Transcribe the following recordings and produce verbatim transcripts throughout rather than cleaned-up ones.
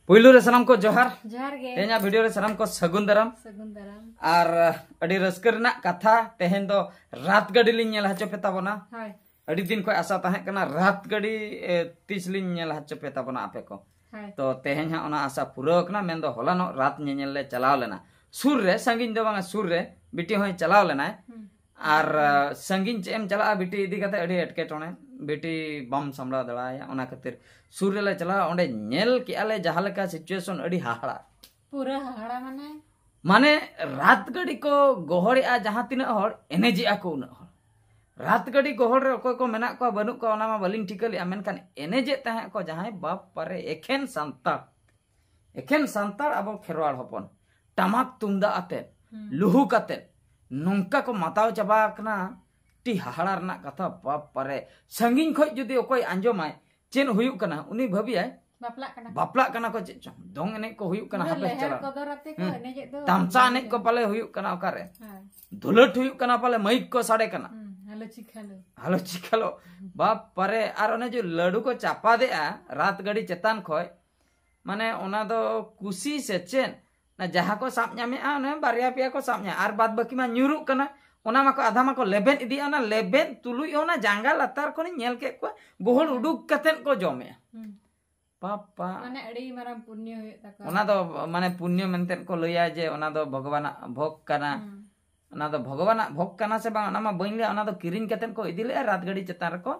ᱯᱩᱭᱞᱩ ᱨᱮ ᱥᱟᱱᱟᱢ ᱠᱚ ᱡᱚᱦᱟᱨ᱾ ᱡᱚᱦᱟᱨ ᱜᱮ᱾ ᱛᱮᱦᱮᱧᱟᱜ ᱵᱷᱤᱰᱤᱭᱳ ᱨᱮ ᱥᱟᱱᱟᱢ ᱠᱚ ᱥᱟᱹᱜᱩᱱ ᱫᱟᱨᱟᱢ᱾ ᱥᱟᱹᱜᱩᱱ ᱫᱟᱨᱟᱢ᱾ ᱟᱨ ᱟᱹᱰᱤ ᱨᱟᱹᱥᱠᱟᱹ ᱨᱮᱱᱟᱜ ᱠᱟᱛᱷᱟ, ᱛᱮᱦᱮᱧ ᱫᱚ ᱨᱟᱛ ᱜᱟᱹᱰᱤ ᱞᱤᱧ ᱧᱮᱞ ᱦᱚᱪᱚ ᱯᱮ ᱛᱟᱵᱚᱱᱟ᱾ ᱦᱳᱭ᱾ ᱟᱹᱰᱤ ᱫᱤᱱ ᱠᱷᱚᱱ ᱟᱥᱟ ᱛᱟᱦᱮᱸ ᱠᱟᱱᱟ ᱨᱟᱛ ᱜᱟᱹᱰᱤ ᱮ, ᱛᱤᱥ ᱞᱤᱧ ᱧᱮᱞ ᱦᱚᱪᱚ ᱯᱮ ᱛᱟᱵᱚᱱᱟ ᱟᱯᱮ ᱠᱚ᱾ ᱦᱳᱭ᱾ ᱛᱚ ᱛᱮᱦᱮᱧ ᱦᱟᱸᱜ ᱚᱱᱟ ᱟᱥᱟ ᱯᱩᱨᱟᱹᱣ ᱟᱠᱟᱱᱟ᱾ ᱢᱮᱱᱫᱚ ᱦᱚᱞᱟᱱᱚᱜ ᱨᱟᱛ ᱧᱮᱧᱮᱞ ᱞᱮ ᱪᱟᱞᱟᱣ ᱞᱮᱱᱟ᱾ ᱥᱩᱨ ᱨᱮ, ᱥᱟᱺᱜᱤᱧ ᱫᱚ ᱵᱟᱝᱟ, ᱥᱩᱨ ᱨᱮ ᱵᱤᱴᱤ ᱦᱚᱸᱭ ᱪᱟᱞᱟᱣ ᱞᱮᱱᱟᱭ᱾ ᱦᱩᱸ᱾ ᱟᱨ ᱟ, ᱥᱟᱺᱜᱤᱧ ᱪᱮᱫ ᱮᱢ ᱪᱟᱞᱟᱜᱼᱟ ᱵᱤᱴᱤ ᱤᱫᱤ ᱠᱟᱛᱮ, ᱟᱹᱰᱤ ᱮᱴᱠᱮᱴᱚᱬᱮ, ᱵᱤᱴᱤ ᱵᱟᱢ ᱥᱟᱢᱵᱲᱟᱣ ᱫᱟᱲᱮᱟᱭᱟ᱾ ᱚᱱᱟ ᱠᱷᱟᱹᱛᱤᱨ ᱥᱩᱨ ᱨᱮᱞᱮ ᱪᱟᱞᱟᱣᱟ᱾ ᱚᱸᱰᱮ ᱧᱮᱞ ᱠᱮᱜᱼᱟ ᱞᱮ ᱡᱟᱦᱟᱸ ᱞᱮᱠᱟ ᱥᱤᱪᱩᱭᱮᱥᱚᱱ, ᱟᱹᱰᱤ ᱦᱟᱦᱟᱲᱟ᱾ ᱯᱩᱨᱟᱹ ᱦᱟᱦᱟᱲᱟ ᱢᱟᱱᱮ? ᱢᱟᱱᱮ ᱨᱟᱛ ᱜᱟᱹᱰᱤ ᱠᱚ ᱜᱚᱦᱚᱲᱮᱜᱼᱟ, ᱡᱟᱦᱟᱸ ᱛᱤᱱᱟᱹᱜ ᱦᱚᱲ ᱮᱱᱮᱡᱮᱜᱼᱟ ᱠᱚ ᱩᱱᱟᱹᱜ ᱦᱚᱲ᱾ ᱨᱟᱛ ᱜᱟᱹᱰᱤ ᱜᱚᱦᱚᱲ ᱨᱮ ᱚᱠᱚᱭ ᱠᱚ ᱢᱮᱱᱟᱜ ᱠᱚᱣᱟ ᱵᱟᱹᱱᱩᱜ ᱠᱚᱣᱟ ᱚᱱᱟ ᱢᱟ ᱵᱟᱹᱞᱤᱧ ᱴᱷᱤᱠᱟᱹ ᱞᱮᱜᱼᱟ, ᱢᱮᱱᱠᱷᱟᱱ ᱮᱱᱮᱡᱮᱫ ᱛᱟᱦᱮᱸ ᱠᱚ ᱡᱟᱦᱟᱸᱭ, ᱵᱟᱯ ᱯᱟᱨᱮ, ᱮᱠᱷᱮᱱ ᱥᱟᱱᱛᱟᱲ, ᱮᱠᱷᱮᱱ ᱥᱟᱱᱛᱟᱲ ᱟᱵᱚ ᱠᱷᱮᱨᱣᱟᱲ ᱦᱚᱯᱚᱱ, ᱴᱟᱢᱟᱠ ᱛᱩᱢᱫᱟᱜ ᱟᱛᱮ, ᱦᱩᱸ᱾ ᱞᱩᱦᱩᱠ ᱟᱛᱮ ᱱᱚᱝᱠᱟ ᱠᱚ ᱢᱟᱛᱟᱣ ᱪᱟᱵᱟ ᱟᱠᱟᱱᱟ᱾ ᱟᱹᱰᱤ ᱦᱟᱦᱟᱲᱟ ᱨᱮᱱᱟᱜ ᱠᱟᱛᱷᱟ, ᱵᱟᱯ ᱯᱟᱨᱮ᱾ ᱥᱟᱺᱜᱤᱧ ᱠᱷᱚᱡ ᱡᱩᱫᱤ ᱚᱠᱚᱭ ᱟᱸᱡᱚᱢᱟᱭ ᱪᱮᱫ ᱦᱩᱭᱩᱜ ᱠᱟᱱᱟ, ᱩᱱᱤ ᱵᱷᱟᱹᱵᱤᱭᱟᱭ ᱵᱟᱯᱞᱟᱜ ᱠᱟᱱᱟ᱾ ᱵᱟᱯᱞᱟᱜ ᱠᱟᱱᱟ ᱠᱚ ᱪᱮᱫ ᱪᱚᱝ, ᱫᱚᱝ ᱮᱱᱮᱡ ᱠᱚ ᱦᱩᱭᱩᱜ ᱠᱟᱱᱟ, ᱯᱩᱨᱟᱹ ᱦᱟᱯᱮ ᱞᱮᱦᱮᱨ ᱪᱟᱞᱟᱣ᱾ ᱠᱚᱫᱚᱨ ᱟᱛᱮ ᱠᱚ ᱦᱩᱸ᱾ ᱮᱱᱮᱡᱮᱫ ᱫᱚ᱾ ᱛᱟᱢᱥᱟ ᱮᱱᱮᱡ ᱠᱚ ᱯᱟᱞᱮ ᱦᱩᱭᱩᱜ ᱠᱟᱱᱟ ᱚᱠᱟᱨᱮ? ᱦᱮᱸ᱾ ᱫᱷᱩᱞᱟᱹᱴ ᱦᱩᱭᱩᱜ ᱠᱟᱱᱟ ᱯᱟᱞᱮ, ᱢᱟᱹᱭᱤᱠ ᱠᱚ ᱥᱟᱰᱮ ᱠᱟᱱᱟ᱾ ᱦᱩᱸ, ᱦᱟᱞᱚ ᱪᱤᱠᱷᱟᱞᱚ᱾ ᱦᱟᱞᱚ ᱪᱤᱠᱷᱟᱞᱚ᱾ ᱵᱟᱯ ᱯᱟᱨᱮ, ᱟᱨ ᱚᱱᱮ ᱡᱮ ᱞᱟᱹᱰᱩ ᱠᱚ ᱪᱟᱯᱟᱫᱮᱜᱼᱟ ᱨᱟᱛ ᱜᱟᱹᱰᱤ ᱪᱮᱛᱟᱱ ᱠᱷᱚᱡ, ᱢᱟᱱᱮ ᱚᱱᱟ ᱫᱚ ᱠᱩᱥᱤ ᱥᱮ ᱪᱮᱫ? ᱚᱱᱟ ᱡᱟᱦᱟᱸ ᱠᱚ ᱥᱟᱵ ᱧᱟᱢᱮᱜᱼᱟ, ᱚᱱᱮ ᱵᱟᱨᱭᱟ ᱯᱮᱭᱟ ᱠᱚ ᱥᱟᱵ ᱧᱟᱢᱟ, ᱟᱨ ᱵᱟᱫ ᱵᱟᱹᱠᱤ ᱢᱟ ᱧᱩᱨᱩᱜ ᱠᱟᱱᱟ᱾ ᱚᱱᱟ ᱢᱟᱠᱚ ᱟᱫᱷᱟ ᱢᱟᱠᱚ ᱞᱮᱵᱮᱫ ᱤᱫᱤᱭᱟ, ᱚᱱᱟ ᱞᱮᱵᱮᱫ ᱛᱩᱞᱩᱡ ᱦᱚᱸ ᱚᱱᱟ ᱡᱟᱸᱜᱟ ᱞᱟᱛᱟᱨ ᱠᱷᱚᱱᱤᱧ ᱧᱮᱞ ᱠᱮᱫ ᱠᱚᱣᱟ ᱜᱚᱦᱚᱲ ᱩᱰᱩᱠ ᱠᱟᱛᱮᱫ ᱠᱚ ᱡᱚᱢᱮᱜᱼᱟ᱾ ᱦᱩᱸ᱾ ᱯᱟᱯᱟ᱾ ᱢᱟᱱᱮ ᱟᱹᱰᱤ ᱢᱟᱨᱟᱝ ᱯᱩᱱᱱᱚ ᱦᱩᱭᱩᱜ ᱛᱟᱠᱚᱣᱟ᱾ ᱚᱱᱟ ᱫᱚ ᱢᱟᱱᱮ ᱯᱩᱱᱱᱚ ᱢᱮᱱᱛᱮ ᱠᱚ ᱞᱟᱹᱭᱟ ᱡᱮ ᱚᱱᱟ ᱫᱚ ᱵᱷᱚᱜᱚᱵᱟᱱᱟᱜ ᱵᱷᱳᱜᱽ ᱠᱟᱱᱟ᱾ ᱦᱩᱸ᱾ ᱚᱱᱟ ᱫᱚ ᱵᱷᱚᱜᱚᱵᱟᱱᱟᱜ ᱵᱷᱳᱜᱽ ᱠᱟᱱᱟ ᱥᱮ ᱵᱟᱝ, ᱚᱱᱟ ᱢᱟ ᱵᱟᱹᱧ ᱞᱟᱹᱭᱟ᱾ ᱚᱱᱟ ᱫᱚ ᱠᱤᱨᱤᱧ ᱠᱟᱛᱮᱫ ᱠᱚ ᱤᱫᱤ ᱞᱮᱜᱼᱟ ᱨᱟᱛ ᱜᱟᱹᱰᱤ ᱪᱮᱛᱟᱱ ᱨᱮᱠᱚ,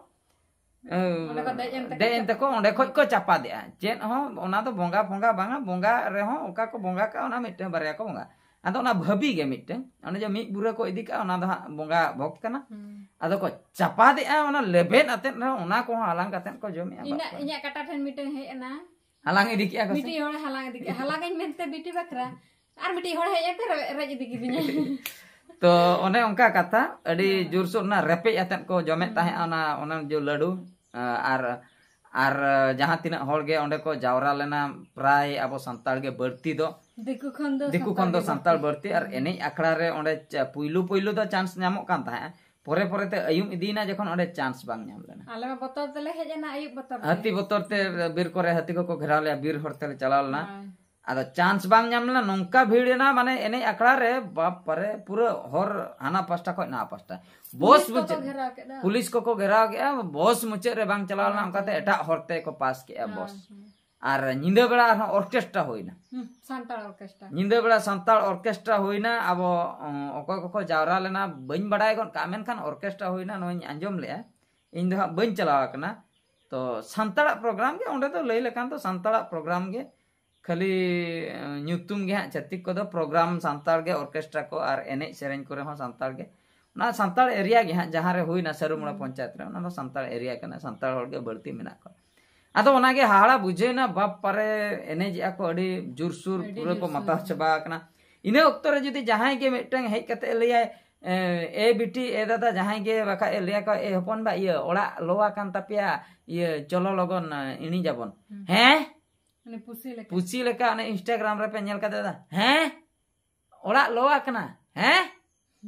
ᱮ, ᱚᱸᱰᱮ ᱠᱚ ᱫᱮᱡ ᱮᱱ ᱛᱮᱠᱚ ᱫᱮᱡ ᱮᱱ ᱛᱮᱠᱚ ᱚᱸᱰᱮ ᱠᱷᱚᱡ ᱠᱚ ᱪᱟᱯᱟᱫᱮᱜᱼᱟ᱾ ᱪᱮᱫ ᱦᱚᱸ, ᱚᱱᱟ ᱫᱚ ᱵᱚᱸᱜᱟ ᱯᱷᱚᱸᱜᱟ ᱵᱟᱝᱟ, ᱵᱚᱸᱜᱟ ᱨᱮᱦᱚᱸ ᱚᱠᱟ ᱠᱚ ᱵᱚᱸᱜᱟ ᱠᱟᱜᱼᱟ, ᱚᱱᱟ ᱢᱤᱫᱴᱟᱝ ᱵᱟᱨᱭᱟ ᱠᱚ ᱵᱚᱸᱜᱟ᱾ ᱟᱫᱚ ᱚᱱᱟ ᱵᱷᱟᱹᱵᱤ ᱜᱮ ᱢᱤᱫᱴᱟᱝ, ᱚᱱᱮ ᱡᱮ ᱢᱤᱫ ᱵᱩᱨᱟᱹ ᱠᱚ ᱤᱫᱤ ᱠᱟᱜᱼᱟ, ᱚᱱᱟ ᱫᱚ ᱦᱟᱸᱜ ᱵᱚᱸᱜᱟ ᱵᱷᱳᱜᱽ ᱠᱟᱱᱟ᱾ ᱦᱩᱸ᱾ ᱟᱫᱚ ᱠᱚ ᱪᱟᱯᱟᱫᱮᱜᱼᱟ, ᱚᱱᱟ ᱞᱮᱵᱮᱫ ᱟᱛᱮᱫ ᱨᱮᱦᱚᱸ ᱚᱱᱟ ᱠᱚᱦᱚᱸ ᱦᱟᱞᱟᱝ ᱠᱟᱛᱮᱫ ᱠᱚ ᱡᱚᱢᱮᱜᱼᱟ᱾ ᱤᱧᱟᱹᱜ, ᱵᱟᱯᱨᱮ᱾ ᱤᱧᱟᱹᱜ ᱠᱟᱴᱟ ᱴᱷᱮᱱ ᱢᱤᱫᱴᱟᱝ ᱦᱮᱡ ᱮᱱᱟ᱾ ᱦᱟᱞᱟᱝ ᱤᱫᱤ ᱠᱮᱜᱼᱟ ᱠᱚ ᱥᱮ? ᱢᱤᱫᱴᱤᱡ ᱦᱚᱲ ᱦᱟᱞᱟᱝ ᱤᱫᱤ ᱠᱮᱜᱼᱟ, ᱦᱟᱞᱟᱝ ᱟᱹᱧ ᱢᱮᱱᱛᱮ ᱵᱤᱴᱤ ᱵᱟᱠᱷᱨᱟ, ᱟᱨ ᱢᱤᱫᱴᱤᱡ ᱦᱚᱲ ᱦᱮᱡ ᱮᱱᱛᱮ ᱨᱮ-, ᱨᱮᱡ ᱤᱫᱤ ᱠᱤᱫᱤᱧᱟ᱾ ᱛᱚ ᱚᱱᱮ ᱚᱱᱠᱟ ᱠᱟᱛᱷᱟ, ᱟᱹᱰᱤ ᱦᱮᱸ᱾ ᱡᱳᱨᱥᱳᱨ ᱚᱱᱟ ᱨᱮᱯᱮᱡ ᱟᱛᱮᱫ ᱠᱚ ᱡᱚᱢᱮᱫ ᱦᱩᱸ᱾ ᱛᱟᱦᱮᱸᱜᱼᱟ ᱚᱱᱟ, ᱚᱱᱟ ᱡᱚ ᱞᱟᱹᱰᱩ᱾ ᱟᱨ, ᱟᱨ ᱡᱟᱦᱟᱸ ᱛᱤᱱᱟᱹᱜ ᱦᱚᱲ ᱜᱮ ᱚᱸᱰᱮ ᱠᱚ ᱡᱟᱣᱨᱟ ᱞᱮᱱᱟ, ᱯᱨᱟᱭ ᱟᱵᱚ ᱥᱟᱱᱛᱟᱲ ᱜᱮ ᱵᱟᱹᱲᱛᱤ ᱫᱚ, ᱫᱤᱠᱩ ᱠᱷᱚᱱ ᱫᱚ ᱫᱤᱠᱩ ᱠᱷᱚᱱ ᱫᱚ ᱥᱟᱱᱛᱟᱲ ᱵᱟᱹᱲᱛᱤ᱾ ᱟᱨ ᱦᱩᱸ᱾ ᱮᱱᱮᱡ ᱟᱠᱷᱲᱟ ᱨᱮ ᱚᱸᱰᱮ ᱪᱟ-, ᱯᱩᱭᱞᱩ ᱯᱩᱭᱞᱩ ᱫᱚ ᱪᱟᱱᱥ ᱧᱟᱢᱚᱜ ᱠᱟᱱ ᱛᱟᱦᱮᱸᱜᱼᱟ, ᱯᱚᱨᱮ ᱯᱚᱨᱮᱛᱮ ᱟᱹᱭᱩᱵ ᱤᱫᱤᱭᱮᱱᱟ ᱡᱚᱠᱷᱚᱱ, ᱚᱸᱰᱮ ᱪᱟᱱᱥ ᱵᱟᱝ ᱧᱟᱢ ᱞᱮᱱᱟ᱾ ᱟᱞᱮ ᱢᱟ ᱵᱚᱛᱚᱨ ᱛᱮᱞᱮ ᱦᱮᱡ ᱮᱱᱟ, ᱟᱹᱭᱩᱵ ᱵᱚᱛᱚᱨ ᱛᱮ᱾ ᱦᱟᱹᱛᱤ ᱵᱚᱛᱚᱨ ᱛᱮ ᱵᱤᱨ ᱠᱚᱨᱮ ᱦᱟᱹᱛᱤ ᱠᱚᱠᱚ ᱜᱷᱮᱨᱟᱣ ᱞᱮᱭᱟ, ᱵᱤᱨ ᱦᱚᱨ ᱛᱮᱞᱮ ᱪᱟᱞᱟᱣ ᱞᱮᱱᱟ᱾ ᱦᱳᱭ᱾ ᱟᱫᱚ ᱪᱟᱱᱥ ᱵᱟᱝ ᱧᱟᱢ ᱞᱮᱱᱟ, ᱱᱚᱝᱠᱟ ᱵᱷᱤᱲ ᱮᱱᱟ, ᱢᱟᱱᱮ ᱮᱱᱮᱡ ᱟᱠᱷᱲᱟ ᱨᱮ ᱵᱟᱯ ᱨᱮ, ᱯᱩᱨᱟᱹ ᱦᱚᱨ ᱦᱟᱱᱟ ᱯᱟᱥᱴᱟ ᱠᱷᱚᱱ ᱱᱟᱣᱟ ᱯᱟᱥᱴᱟ᱾ ᱵᱚᱥ ᱯᱩᱞᱤᱥ ᱠᱚᱠᱚ ᱢᱩᱪᱟᱹᱫ, ᱜᱷᱮᱨᱟᱣ ᱠᱮᱫᱟ᱾ ᱯᱩᱞᱤᱥ ᱠᱚᱠᱚ ᱜᱷᱮᱨᱟᱣ ᱠᱮᱫᱟ, ᱵᱚᱥ ᱢᱩᱪᱟᱹᱫ ᱨᱮ ᱵᱟᱝ ᱪᱟᱞᱟᱣ ᱞᱮᱱᱟ, ᱵᱟᱝ ᱚᱱᱠᱟᱛᱮ ᱪᱟᱞᱟᱣ᱾ ᱮᱴᱟᱜ ᱦᱚᱨ ᱛᱮᱠᱚ ᱯᱟᱥ ᱠᱮᱫᱟ ᱦᱳᱭ, ᱵᱚᱥ᱾ ᱦᱳᱭ᱾ ᱟᱨ ᱧᱤᱫᱟᱹ ᱵᱮᱲᱟ ᱟᱨᱦᱚᱸ ᱚᱨᱠᱮᱥᱴᱨᱟ ᱦᱩᱭᱱᱟ᱾ ᱦᱩᱸ, ᱥᱟᱱᱛᱟᱲ ᱚᱨᱠᱮᱥᱴᱨᱟ᱾ ᱧᱤᱫᱟᱹ ᱵᱮᱲᱟ ᱥᱟᱱᱛᱟᱲ ᱚᱨᱠᱮᱥᱴᱨᱟ ᱦᱩᱭᱱᱟ᱾ ᱟᱵᱚ ᱚᱸ, ᱚᱠᱚᱭ ᱠᱚᱠᱚ ᱡᱟᱣᱨᱟ ᱞᱮᱱᱟ ᱵᱟᱹᱧ ᱵᱟᱰᱟᱭ ᱜᱚᱫ ᱠᱟᱜᱼᱟ, ᱢᱮᱱᱠᱷᱟᱱ ᱚᱨᱠᱮᱥᱴᱨᱟ ᱦᱩᱭᱱᱟ ᱱᱚᱣᱟᱧ ᱟᱸᱡᱚᱢ ᱞᱮᱜᱼᱟ᱾ ᱤᱧ ᱫᱚ ᱦᱟᱸᱜ ᱵᱟᱹᱧ ᱪᱟᱞᱟᱣ ᱟᱠᱟᱱᱟ᱾ ᱛᱚ ᱥᱟᱱᱛᱟᱲᱟᱜ ᱯᱨᱳᱜᱨᱟᱢ ᱜᱮ ᱚᱸᱰᱮ ᱫᱚ, ᱞᱟᱹᱭ ᱞᱮᱠᱷᱟᱱ ᱫᱚ ᱥᱟᱱᱛᱟᱲᱟᱜ ᱯᱨᱳᱜᱨᱟᱢ ᱜᱮ, ᱠᱷᱟᱹᱞᱤ ᱮᱸ, ᱧᱩᱛᱩᱢ ᱜᱮ ᱦᱟᱸᱜ ᱪᱷᱟᱹᱛᱤᱠ ᱠᱚᱫᱚ ᱯᱨᱳᱜᱨᱟᱢ ᱥᱟᱱᱛᱟᱲ ᱜᱮ, ᱚᱨᱠᱮᱥᱴᱨᱟ ᱠᱚ ᱟᱨ ᱮᱱᱮᱡ ᱥᱮᱨᱮᱧ ᱠᱚᱨᱮ ᱦᱚᱸ ᱥᱟᱱᱛᱟᱲ ᱜᱮ᱾ ᱚᱱᱟ ᱥᱟᱱᱛᱟᱲ ᱮᱨᱤᱭᱟ ᱜᱮ ᱦᱟᱸᱜ ᱡᱟᱦᱟᱸ ᱨᱮ ᱦᱩᱭᱱᱟ ᱥᱟᱹᱨᱩᱢᱩᱲᱟ ᱦᱩᱸ᱾ ᱯᱚᱧᱪᱟᱭᱮᱛ ᱨᱮ, ᱚᱱᱟ ᱫᱚ ᱥᱟᱱᱛᱟᱲ ᱮᱨᱤᱭᱟ ᱠᱟᱱᱟ, ᱥᱟᱱᱛᱟᱲ ᱦᱚᱲ ᱜᱮ ᱵᱟᱹᱲᱛᱤ ᱢᱮᱱᱟᱜ ᱠᱚᱣᱟ᱾ ᱟᱫᱚ ᱚᱱᱟᱜᱮ ᱦᱟᱦᱟᱲᱟ ᱵᱩᱡᱷᱟᱹᱣᱱᱟ, ᱵᱟᱯ ᱯᱟᱨᱮ ᱮᱱᱮᱡᱮᱜᱼᱟ ᱠᱚ ᱟᱹᱰᱤ ᱡᱳᱨᱥᱳᱨ, ᱟᱹᱰᱤ ᱯᱩᱨᱟᱹ ᱠᱚ ᱡᱳᱨᱥᱳᱨ᱾ ᱢᱟᱛᱟᱣ ᱪᱟᱵᱟ ᱟᱠᱟᱱᱟ᱾ ᱤᱱᱟᱹ ᱚᱠᱛᱚ ᱨᱮ ᱡᱩᱫᱤ ᱡᱟᱦᱟᱸᱭ ᱜᱮ ᱢᱤᱫᱴᱟᱝ ᱦᱮᱡ ᱠᱟᱛᱮ ᱞᱟᱹᱭᱟᱭ, "ᱮ, ᱮ ᱵᱤᱴᱤ, ᱮ ᱫᱟᱫᱟ", ᱡᱟᱦᱟᱸᱭ ᱜᱮ ᱵᱟᱠᱷᱟᱡ ᱮ ᱞᱟᱹᱭᱟ ᱠᱚ, "ᱮ ᱦᱚᱯᱚᱱ ᱵᱟ, ᱤᱭᱟᱹ ᱚᱲᱟᱜ ᱞᱚ ᱟᱠᱟᱱ ᱛᱟᱯᱮᱭᱟ, ᱤᱭᱟᱹ ᱪᱚᱞᱚ ᱞᱚᱜᱚᱱ ᱮ, ᱤᱬᱤᱡᱟᱵᱚᱱ᱾" ᱦᱩᱸ᱾ ᱦᱮᱸ? ᱢᱟᱱᱮ ᱯᱩᱥᱤ ᱞᱮᱠᱟ᱾ ᱯᱩᱥᱤ ᱞᱮᱠᱟ ᱚᱱᱮ Instagram ᱨᱮᱯᱮ ᱧᱮᱞ ᱠᱟᱛᱮ ᱫᱟ, "ᱦᱮᱸ? ᱚᱲᱟᱜ ᱞᱚ ᱟᱠᱟᱱᱟ? ᱦᱮᱸ?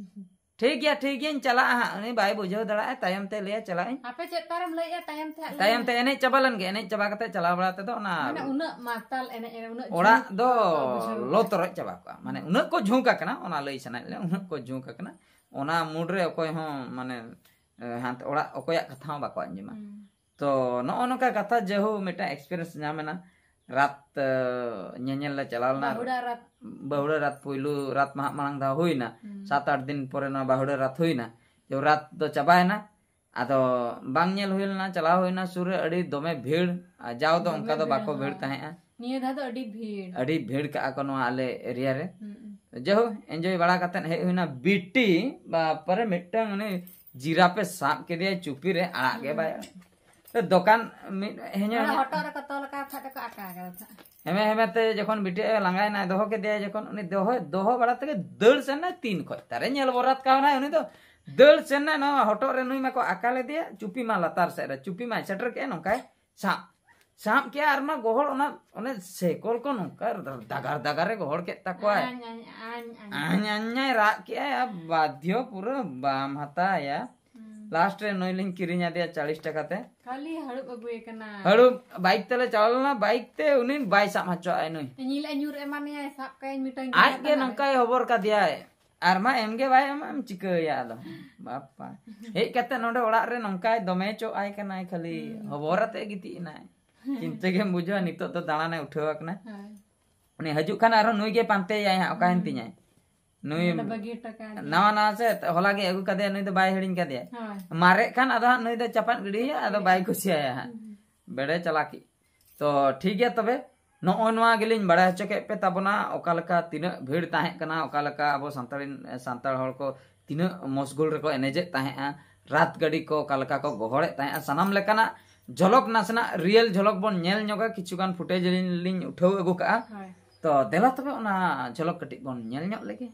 ᱴᱷᱤᱠ ᱜᱮᱭᱟ, ᱴᱷᱤᱠ ᱜᱮᱭᱟᱧ ᱪᱟᱞᱟᱜᱼᱟ ᱦᱟᱸᱜ᱾" ᱩᱱᱤ ᱵᱟᱭ ᱵᱩᱡᱷᱟᱹᱣ ᱫᱟᱲᱮᱭᱟᱜᱼᱟ, ᱛᱟᱭᱚᱢ ᱛᱮ ᱞᱟᱹᱭᱟ, "ᱪᱟᱞᱟᱜ ᱟᱹᱧ᱾" ᱟᱯᱮ ᱪᱮᱫ ᱯᱟᱨᱮᱢ ᱞᱟᱹᱭᱮᱜᱼᱟ, ᱛᱟᱭᱚᱢ ᱛᱮ ᱦᱟᱸᱜ ᱞᱟᱹᱭ ᱛᱟᱭᱚᱢ ᱢᱮ᱾ ᱛᱮ ᱮᱱᱮᱡ ᱪᱟᱵᱟ ᱞᱮᱱ ᱜᱮ, ᱮᱱᱮᱡ ᱪᱟᱵᱟ ᱠᱟᱛᱮ ᱪᱟᱞᱟᱣ ᱵᱟᱲᱟ ᱛᱮᱫᱚ ᱚᱱᱟ ᱢᱟᱱᱮ ᱩᱱᱟᱹᱜ ᱢᱟᱛᱟᱞ ᱮᱱᱮᱡ, ᱩᱱᱟᱹᱜ ᱚᱲᱟᱜ ᱡᱷᱩᱸᱠ ᱫᱚ ᱠᱚ ᱵᱩᱡᱷᱟᱹᱣ ᱞᱚ ᱠᱟᱜᱼᱟ᱾ ᱛᱚᱨᱚᱡ ᱪᱟᱵᱟ ᱠᱚᱜᱼᱟ᱾ ᱢᱟᱱᱮ ᱩᱱᱟᱹᱜ ᱠᱚ ᱡᱷᱩᱸᱠ ᱟᱠᱟᱱᱟ, ᱚᱱᱟ ᱞᱟᱹᱭ ᱥᱟᱱᱟᱭᱮᱫ ᱞᱮᱭᱟ, ᱩᱱᱟᱹᱜ ᱠᱚ ᱡᱷᱩᱸᱠ ᱟᱠᱟᱱᱟ᱾ ᱚᱱᱟ ᱢᱩᱰ ᱨᱮ ᱚᱠᱚᱭ ᱦᱚᱸ ᱢᱟᱱᱮ, ᱮ, ᱦᱟᱱᱛᱮ ᱚᱲᱟᱜ ᱚᱠᱚᱭᱟᱜ ᱠᱟᱛᱷᱟ ᱦᱚᱸ ᱵᱟᱠᱚ ᱟᱸᱡᱚᱢᱟ᱾ ᱦᱩᱸ᱾ ᱛᱚ ᱱᱚᱜᱼᱚ ᱱᱚᱝᱠᱟ ᱠᱟᱛᱷᱟ, ᱡᱮᱦᱳ ᱢᱤᱫᱴᱟᱝ ᱮᱠᱥᱯᱤᱨᱤᱭᱮᱱᱥ ᱧᱟᱢ ᱮᱱᱟ᱾ ᱨᱟᱛ, ᱮ, ᱧᱮᱧᱮᱞ ᱞᱮ ᱪᱟᱞᱟᱣ ᱞᱮᱱᱟ᱾ ᱵᱟᱹᱦᱩᱲᱟ ᱨᱟᱛ᱾ ᱵᱟᱹᱦᱩᱲᱟ ᱨᱟᱛ ᱯᱩᱭᱞᱩ ᱨᱟᱛ ᱢᱟᱦᱟ ᱢᱟᱲᱟᱝ ᱫᱷᱟᱣ ᱦᱩᱭᱱᱟ᱾ ᱦᱩᱸ᱾ ᱥᱟᱛ ᱟᱴ ᱫᱤᱱ ᱯᱚᱨᱮ ᱱᱚᱣᱟ ᱵᱟᱹᱦᱩᱲᱟ ᱨᱟᱛ ᱦᱩᱭᱱᱟ᱾ ᱡᱮ ᱨᱟᱛ ᱫᱚ ᱪᱟᱵᱟᱭᱮᱱᱟ, ᱟᱫᱚ ᱵᱟᱝ ᱧᱮᱞ ᱦᱩᱭ ᱞᱮᱱᱟ, ᱪᱟᱞᱟᱣ ᱦᱩᱭᱱᱟ ᱥᱩᱨ ᱨᱮ, ᱟᱹᱰᱤ ᱫᱚᱢᱮ ᱵᱷᱤᱲ᱾ ᱟᱨ ᱡᱟᱣ ᱫᱚ ᱫᱚᱢᱮ ᱚᱱᱠᱟ ᱫᱚ ᱵᱷᱤᱲ, ᱵᱟᱠᱚ ᱵᱷᱤᱲ ᱦᱮᱸ᱾ ᱛᱟᱦᱮᱸᱜᱼᱟ᱾ ᱱᱤᱭᱟᱹ ᱫᱷᱟᱣ ᱫᱚ ᱟᱹᱰᱤ ᱵᱷᱤᱲ᱾ ᱟᱹᱰᱤ ᱵᱷᱤᱲ ᱠᱟᱜᱼᱟ ᱠᱚ ᱱᱚᱣᱟ ᱟᱞᱮ ᱮᱨᱤᱭᱟ ᱨᱮ᱾ ᱦᱩᱸ᱾ ᱡᱟᱭᱦᱳᱠ, ᱮᱱᱡᱚᱭ ᱵᱟᱲᱟ ᱠᱟᱛᱮᱫ ᱦᱮᱡ ᱦᱩᱭᱱᱟ᱾ ᱵᱤᱴᱤ ᱵᱟᱯᱟᱨᱮ ᱢᱤᱫᱴᱟᱝ ᱩᱱᱤ ᱡᱤᱨᱟᱯᱮ ᱥᱟᱵ ᱠᱮᱫᱮᱭᱟ ᱪᱩᱯᱤ ᱨᱮ, ᱟᱲᱟᱜ ᱜᱮ ᱵᱟᱭ ᱟᱲᱟᱜ᱾ ᱛᱚ ᱫᱚᱠᱟᱱ ᱢᱤᱫ ᱦᱮᱧᱚ ᱚᱱᱟ ᱦᱚᱴᱚᱜ ᱨᱮᱠᱚ ᱛᱚᱞ ᱟᱠᱟᱫ ᱛᱟᱦᱮᱸᱫ ᱫᱚᱠᱚ ᱟᱠᱟ ᱠᱟᱫᱟ ᱛᱟᱦᱮᱸᱫ᱾ ᱦᱮᱢᱮ ᱦᱮᱢᱮ ᱛᱮ ᱡᱚᱠᱷᱚᱱ ᱵᱤᱴᱤ ᱮ ᱞᱟᱸᱜᱟᱭᱮᱱᱟᱭ, ᱫᱚᱦᱚ ᱠᱮᱫᱮᱭᱟᱭ ᱡᱚᱠᱷᱚᱱ, ᱩᱱᱤ ᱫᱚᱦᱚ, ᱫᱚᱦᱚ ᱵᱟᱲᱟ ᱛᱮᱜᱮ ᱫᱟᱹᱲ ᱥᱮᱱ ᱱᱟᱭ, ᱛᱤᱱ ᱠᱷᱚᱡ ᱛᱟᱨᱮ ᱧᱮᱞ ᱵᱚᱨᱟᱛ ᱠᱟᱣᱱᱟᱭ ᱩᱱᱤ ᱫᱚ᱾ ᱫᱟᱹᱲ ᱥᱮᱱ ᱱᱟᱭ, ᱱᱚᱣᱟ ᱦᱚᱴᱚᱜ ᱨᱮ ᱱᱩᱭ ᱢᱟᱠᱚ ᱟᱠᱟ ᱞᱮᱫᱮᱭᱟ, ᱪᱩᱯᱤ ᱢᱟ ᱞᱟᱛᱟᱨ ᱥᱮᱫ ᱨᱮ, ᱪᱩᱯᱤ ᱢᱟᱭ ᱥᱮᱴᱮᱨ ᱠᱮᱫᱼᱟ, ᱱᱚᱝᱠᱟᱭ ᱥᱟᱵ᱾ ᱥᱟᱵ ᱠᱮᱜᱼᱟ ᱟᱨ ᱢᱟ ᱜᱚᱦᱚᱲ ᱚᱱᱟ, ᱚᱱᱮ ᱥᱮᱠᱚᱞ ᱠᱚ ᱱᱚᱝᱠᱟ ᱫᱟᱜᱟᱨ ᱫᱟᱜᱟᱨ ᱨᱮ ᱜᱚᱦᱚᱲ ᱠᱮᱫ ᱛᱟᱠᱚᱣᱟᱭ᱾ ᱟᱧ, ᱟᱧ, ᱟᱧ, ᱟᱧ᱾ ᱟᱧ, ᱟᱧ, ᱟᱧ ᱨᱟᱜ ᱠᱮᱜᱼᱟᱭ ᱟᱨ ᱵᱟᱫᱽᱫᱷᱚ ᱯᱩᱨᱟᱹ ᱵᱟᱢ ᱦᱟᱛᱟᱭᱟ᱾ ᱦᱩᱸ᱾ ᱞᱟᱥᱴ ᱨᱮ ᱱᱩᱭ ᱞᱤᱧ ᱠᱤᱨᱤᱧ ᱟᱫᱮᱭᱟ ᱪᱟᱞᱤᱥ ᱴᱟᱠᱟ ᱛᱮ᱾ ᱠᱷᱟᱹᱞᱤ ᱦᱟᱹᱲᱩᱵ ᱟᱹᱜᱩᱭᱮ ᱠᱟᱱᱟ᱾ ᱦᱟᱹᱲᱩᱵ ᱵᱟᱭᱤᱠ ᱛᱮᱞᱮ ᱪᱟᱞᱟᱣ ᱞᱮᱱᱟ, ᱵᱟᱭᱤᱠ ᱛᱮ ᱩᱱᱤ ᱵᱟᱭ ᱥᱟᱵ ᱦᱚᱪᱚᱣᱟᱜᱼᱟ ᱱᱩᱭ᱾ ᱧᱤᱞ ᱟᱹᱧᱩᱨ ᱮᱢᱟᱱᱮᱭᱟᱭ, ᱥᱟᱵ ᱠᱟᱭᱟᱧ ᱢᱤᱫᱴᱟᱝ ᱟᱡ ᱜᱮ ᱜᱤᱫᱽᱨᱟᱹ ᱱᱚᱝᱠᱟᱭ ᱦᱚᱵᱚᱨ ᱠᱟᱫᱮᱭᱟᱭ᱾ ᱟᱨ ᱢᱟ ᱮᱢ ᱜᱮ ᱵᱟᱭ ᱮᱢᱟ, ᱮᱢ ᱪᱤᱠᱟᱹᱭᱟ ᱟᱫᱚ? ᱵᱟᱯᱟ᱾ ᱦᱮᱡ ᱠᱟᱛᱮ ᱱᱚᱰᱮ ᱚᱲᱟᱜ ᱨᱮ ᱱᱚᱝᱠᱟᱭ ᱫᱚᱢᱮ ᱪᱚᱜ ᱟᱭ ᱠᱟᱱᱟᱭ, ᱠᱷᱟᱹᱞᱤ ᱦᱩᱸ᱾ ᱦᱚᱵᱚᱨ ᱟᱛᱮ ᱜᱤᱛᱤᱡ ᱮᱱᱟᱭ᱾ ᱪᱤᱱᱛᱟᱹ ᱜᱮᱢ ᱵᱩᱡᱷᱟᱹᱣᱟ, ᱱᱤᱛᱚᱜ ᱫᱚ ᱫᱟᱬᱟᱱᱮ ᱩᱴᱷᱟᱹᱣ ᱟᱠᱟᱱᱟ᱾ ᱦᱳᱭ᱾ ᱩᱱᱤ ᱦᱤᱡᱩᱜ ᱠᱷᱟᱱ ᱟᱨᱦᱚᱸ ᱱᱩᱭ ᱜᱮ ᱯᱟᱱᱛᱮᱭᱟᱭ ᱦᱟᱸᱜ, ᱚᱠᱟᱭᱮᱱ ᱦᱩᱸ᱾ ᱛᱤᱧᱟᱭ? ᱱᱩᱭ ᱱᱚᱰᱮ ᱵᱟᱹᱜᱤ ᱦᱚᱴᱚ ᱠᱟᱭ ᱢᱮ᱾ ᱱᱟᱣᱟ ᱱᱟᱣᱟ ᱥᱮ, ᱦᱚᱞᱟ ᱜᱮ ᱟᱹᱜᱩ ᱠᱟᱫᱮᱭᱟ, ᱱᱩᱭ ᱫᱚ ᱵᱟᱭ ᱦᱤᱲᱤᱧ ᱠᱟᱫᱮᱭᱟ᱾ ᱦᱳᱭ᱾ ᱢᱟᱨᱮᱜ ᱠᱷᱟᱱ ᱟᱫᱚ ᱦᱟᱸᱜ ᱱᱩᱭ ᱫᱚ ᱪᱟᱯᱟᱫ ᱜᱤᱰᱤᱭᱟ, ᱟᱫᱚ ᱵᱟᱭ ᱠᱩᱥᱤᱭᱟᱭᱟ ᱦᱟᱸᱜ᱾ ᱦᱩᱸ᱾ ᱵᱮᱲᱮ ᱪᱟᱞᱟᱠᱤᱡ᱾ ᱛᱚ ᱴᱷᱤᱠ ᱜᱮᱭᱟ, ᱛᱚᱵᱮ ᱱᱚᱜᱼᱚᱭ ᱱᱚᱣᱟ ᱜᱮᱞᱤᱧ ᱵᱟᱲᱟᱭ ᱦᱚᱪᱚ ᱠᱮᱫ ᱯᱮ ᱛᱟᱵᱚᱱᱟ, ᱚᱠᱟ ᱞᱮᱠᱟ ᱛᱤᱱᱟᱹᱜ ᱵᱷᱤᱲ ᱛᱟᱦᱮᱸ ᱠᱟᱱᱟ, ᱚᱠᱟ ᱞᱮᱠᱟ ᱟᱵᱚ ᱥᱟᱱᱛᱟᱲᱤ, ᱥᱟᱱᱛᱟᱲ ᱦᱚᱲ ᱠᱚ ᱛᱤᱱᱟᱹᱜ ᱢᱚᱥᱜᱩᱞ ᱨᱮᱠᱚ ᱮᱱᱮᱡᱮᱫ ᱛᱟᱦᱮᱸᱜᱼᱟ, ᱨᱟᱛ ᱜᱟᱹᱰᱤ ᱠᱚ ᱚᱠᱟ ᱞᱮᱠᱟ ᱠᱚ ᱜᱚᱦᱚᱲᱮᱫ ᱛᱟᱦᱮᱸᱜᱼᱟ, ᱥᱟᱱᱟᱢ ᱞᱮᱠᱟᱱᱟᱜ ᱡᱷᱚᱞᱚᱠ, ᱱᱟᱥᱮᱱᱟᱜ ᱨᱤᱭᱮᱞ ᱡᱷᱚᱞᱚᱠ ᱵᱚᱱ ᱧᱮᱞ ᱧᱚᱜᱟ᱾ ᱠᱤᱪᱷᱩᱜᱟᱱ ᱯᱷᱩᱴᱮᱡᱽ ᱞᱤᱧ, ᱞᱤᱧ ᱩᱴᱷᱟᱹᱣ ᱟᱹᱜᱩ ᱠᱟᱜᱼᱟ᱾ ᱦᱳᱭ᱾ ᱛᱚ ᱫᱮᱞᱟ ᱛᱚᱵᱮ ᱚᱱᱟ ᱡᱷᱚᱞᱚᱠ ᱠᱟᱹᱴᱤᱡ ᱵᱚᱱ ᱧᱮᱞ ᱧᱚᱜ ᱞᱮᱜᱮ᱾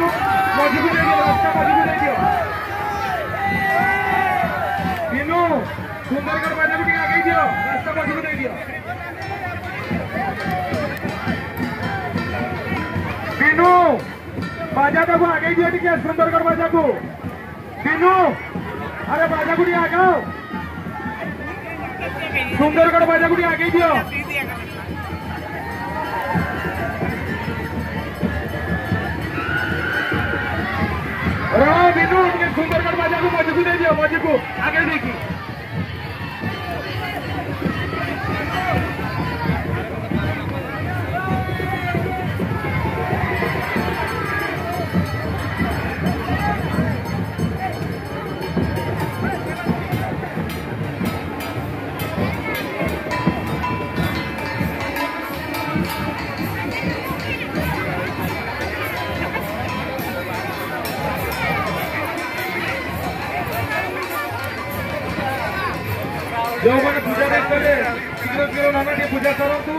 ᱢᱚᱡᱽ ᱜᱮ ᱫᱮᱡᱚᱜ, ᱨᱟᱥᱛᱟ ᱢᱚᱡᱽ ᱜᱮ ᱫᱮᱡᱚᱜ᱾ ᱵᱤᱱᱩ, ᱥᱩᱱᱫᱚᱨᱜᱚᱲ ᱵᱟᱡᱟᱨ ᱜᱩᱴᱤ ᱟᱜᱮ ᱤᱫᱤᱭᱚ, ᱨᱟᱥᱛᱟ ᱢᱚᱡᱽ ᱜᱮ ᱫᱮᱡᱚᱜ᱾ ᱵᱤᱱᱩ, ᱵᱟᱡᱟᱨ ᱫᱚ ᱟᱜᱮ ᱤᱫᱤᱭᱚ ᱴᱷᱤᱠ ᱜᱮᱭᱟ, ᱥᱩᱱᱫᱚᱨᱜᱚᱲ ᱵᱟᱡᱟᱨ ᱠᱚ᱾ ᱵᱤᱱᱩ, ᱟᱨᱮ ᱵᱟᱡᱟᱨ ᱜᱩᱴᱤ ᱟᱜᱟᱣ᱾ ᱥᱩᱱᱫᱚᱨᱜᱚᱲ ᱵᱟᱡᱟᱨ ᱜᱩᱴᱤ ᱟᱜᱮ ᱤᱫᱤᱭᱚ᱾ ᱨᱚᱲ ᱵᱤᱱᱩ, ᱥᱩᱱᱫᱚᱨᱜᱚᱲ ᱵᱟᱡᱟᱨ ᱠᱚ ᱢᱚᱡᱽ ᱠᱚ ᱤᱫᱤᱭᱚ, ᱢᱚᱡᱽ ᱠᱚ ᱟᱜᱮ ᱤᱫᱤ ᱠᱤ᱾ ଯେଉଁମାନେ ପୂଜା ଦେଇପାରିବେ, ଶୀଘ୍ର ଶୀଘ୍ର ନନା ଟିକେ ପୂଜା କରନ୍ତୁ।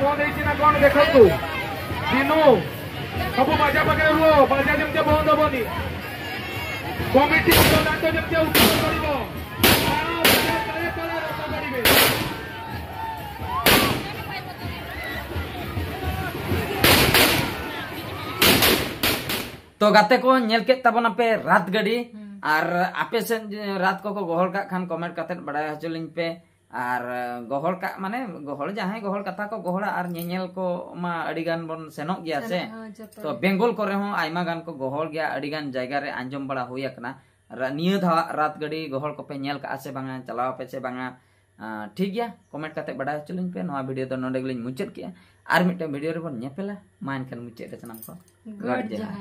ବନ୍ଦ ହେଇଛି ନା କଣ ଦେଖନ୍ତୁ। ଦିନୁ ସବୁ ବାଜା ପାଖରେ ରୁହ, ବାଜା ଯେମିତି ବନ୍ଦ ହବନି। କମିଟି ଦାୟିତ୍ୱ ଯେମିତି ଉଠିବାକୁ ପଡ଼ିବ। ତଳେ ତଳେ ରଥ କରିବେ। ᱛᱚ ᱜᱟᱛᱮ ᱠᱚ, ᱧᱮᱞ ᱠᱮᱫ ᱛᱟᱵᱚᱱᱟᱯᱮ ᱨᱟᱛ ᱜᱟᱹᱰᱤ᱾ ᱦᱩᱸ᱾ ᱟᱨ ᱟᱯᱮ ᱥᱮᱫ ᱨᱟᱛ ᱠᱚᱠᱚ ᱜᱚᱦᱚᱲ ᱠᱟᱜ ᱠᱷᱟᱱ ᱠᱚᱢᱮᱱᱴ ᱠᱟᱛᱮ ᱵᱟᱲᱟᱭ ᱦᱚᱪᱚ ᱞᱤᱧ ᱯᱮ᱾ ᱟᱨ ᱜᱚᱦᱚᱲ ᱠᱟᱜ ᱢᱟᱱᱮ ᱜᱚᱦᱚᱲ, ᱡᱟᱦᱟᱸᱭ ᱜᱚᱦᱚᱲ ᱠᱟᱛᱷᱟ ᱠᱚ ᱜᱚᱦᱚᱲᱟ ᱟᱨ ᱧᱮᱧᱮᱞ ᱠᱚ ᱢᱟ ᱟᱹᱰᱤ ᱜᱟᱱ ᱵᱚᱱ ᱥᱮᱱᱚᱜ ᱜᱮᱭᱟ ᱥᱮ᱾ ᱥᱮᱱᱚᱜ, ᱦᱚᱸ, ᱡᱚᱛᱚ ᱛᱚ ᱜᱮ᱾ ᱵᱮᱝᱜᱚᱞ ᱠᱚᱨᱮ ᱦᱚᱸ ᱟᱭᱢᱟ ᱜᱟᱱ ᱠᱚ ᱜᱚᱦᱚᱲ ᱜᱮᱭᱟ, ᱟᱹᱰᱤ ᱜᱟᱱ ᱡᱟᱭᱜᱟ ᱨᱮ ᱟᱸᱡᱚᱢ ᱵᱟᱲᱟ ᱦᱩᱭ ᱟᱠᱟᱱᱟ᱾ ᱨᱟ- ᱱᱤᱭᱟᱹ ᱫᱷᱟᱣ ᱨᱟᱛ ᱜᱟᱹᱰᱤ ᱜᱚᱦᱚᱲ ᱠᱚᱯᱮ ᱧᱮᱞ ᱠᱟᱜᱼᱟ ᱥᱮ ᱵᱟᱝᱟ, ᱪᱟᱞᱟᱣ ᱟᱯᱮ ᱥᱮ ᱵᱟᱝᱟ? ᱟᱸ, ᱴᱷᱤᱠ ᱜᱮᱭᱟ, ᱠᱚᱢᱮᱱᱴ ᱠᱟᱛᱮ ᱵᱟᱰᱟᱭ ᱦᱚᱪᱚ ᱞᱤᱧ ᱯᱮ᱾ ᱱᱚᱣᱟ ᱵᱷᱤᱰᱤᱭᱳ ᱫᱚ ᱱᱚᱰᱮ ᱜᱮᱞᱤᱧ ᱢᱩᱪᱟᱹᱫ ᱠᱮᱜᱼᱟ᱾ ᱟᱨ ᱢᱤᱫᱴᱟᱝ ᱵᱷᱤᱰᱤᱭᱳ ᱨᱮᱵᱚᱱ ᱧᱮᱯᱮᱞᱟ᱾ ᱢᱟ ᱮᱱᱠᱷᱟᱱ ᱢᱩᱪᱟᱹᱫ ᱨᱮ ᱥᱟᱱᱟᱢ ᱠᱚ ᱜᱚᱰ ᱡᱚᱦᱟᱨ᱾